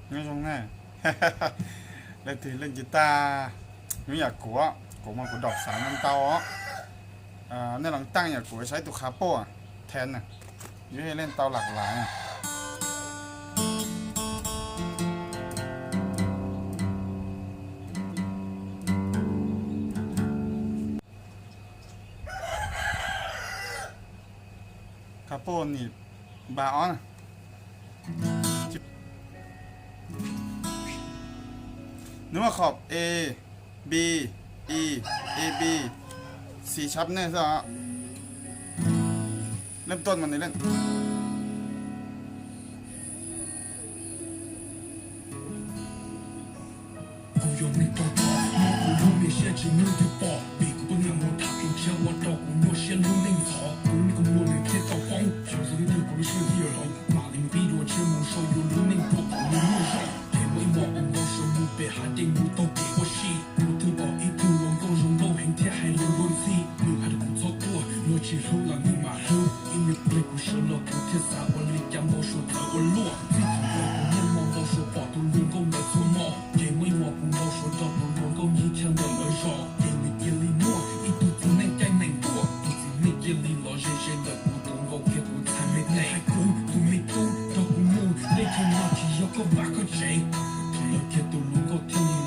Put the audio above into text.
Nyob zoo na, leej twg leej ci tag, nyob yam kuv, kuv mas kuv dom xav ntau ntau os. Nej los taij yam kuv saib tus kha poj then na, yuav leej tau lam lais. Kha poj nim npa ob na. Nws muaj khom A, B, E, A B, C sharp nej xwb os. Leej tuaj mas nws leej. Kuv yog neeg tog tog, kuv lub me siab tsis muaj leej twg pom, vim kuv poj niam mus tham tus tshiab ua rau kuv nyuaj siab lub neej ntxhov. Kuv niam kuv muam nws thiaj tau poob, tseem zoo li twg kuv lub siab thiaj yuav hloov, mam li mus pib dua tshiab mus sau yuav lub neej ruam kuv li muaj zog. Ces muaj ib hmos kuv npau suav mus pem hav dej mus taug kev ua si, kuv twb pom ib tug hluas nkauj zoo nkauj heev thiab hais lus luag ntxhi. Nws hais rau kuv txhob quaj, yog tsis hlub los nws mam hlub, ib me pliag kuv sawv los kuv thiaj xav ua li cas npau suav txawv ua luaj. Txij thaum ntawd kuv niaj hmo npau suav pom tus hluas nkauj ntawd txhua hmo, ces muaj ib hmos kuv npau suav nrog tus hluas nkauj ncig chaw ntawm lawv zos, ces nws cia li muaj ib tug txiv neej caij nees tuaj. Tus txiv neej cia li los ze ze ntawm kuv tus nkaus kiag kuv txhais me tes, hais kuv tus me tub, nrog kuv mus, tej chaw no tsis yog koj vaj koj tsev. Thaum ntawd kiag tus hluas nkauj thiaj li